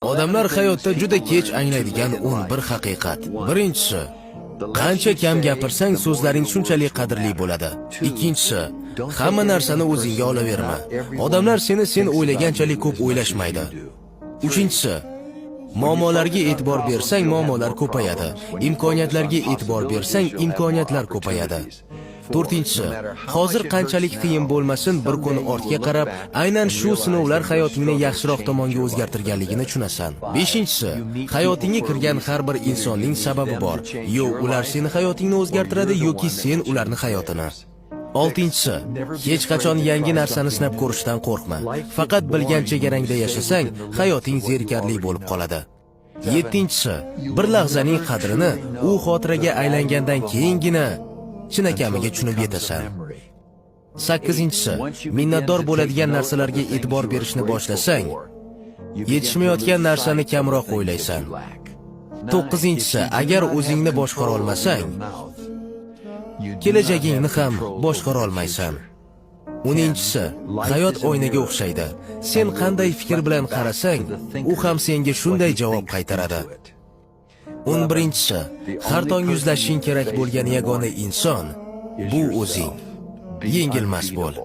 Odamlar hayotda juda kech anglaydigan 11 haqiqat. Birinchisi, qancha kam gapirsang, so'zlaring shunchalik qadrli bo'ladi. Ikkinchisi, hamma narsani o'zingga olaverma. Odamlar seni sen o'ylaganchalik ko'p o'ylashmaydi. Uchinchisi, muammolarga e'tibor bersang, muammolar ko'payadi. Imkoniyatlarga e'tibor bersang, imkoniyatlar ko'payadi. To'rtinchisi, hozir qanchalik qiyin bo'lmasin, bir kun ortga qarab, aynan shu sinovlar hayotingni yaxshiroq tomonga o'zgartirganligini tushunasan. Beshinchisi, hayotingga kirgan har bir insonning sababi bor. Yo ular seni hayotingni o'zgartiradi, yoki sen ularni hayotini. Oltinchisi, hech qachon yangi narsani sinab ko'rishdan qo'rqma. Faqat bilgan chegarangda yashasang, hayoting zerikarli bo'lib qoladi. Yettinchisi, bir lahzaning qadrini u xotiraga aylangandan keyingina chinakamiga tushunib yetasan. Sakkizinchisi, minnatdor bo'ladigan narsalarga e'tibor berishni boshlasang, yetishmayotgan narsani kamroq o'ylaysan. To'qqizinchisi, agar o'zingni boshqara olmasang, kelajagingni ham boshqara olmaysan. O'ninchisi, hayot oynaga o'xshaydi. Sen qanday fikr bilan qarasang, u ham senga shunday javob qaytaradi. 11-inchisi, har tong yuzlashishing kerak bo'lgan yagona inson bu o'zing. Yengilmas bo'l.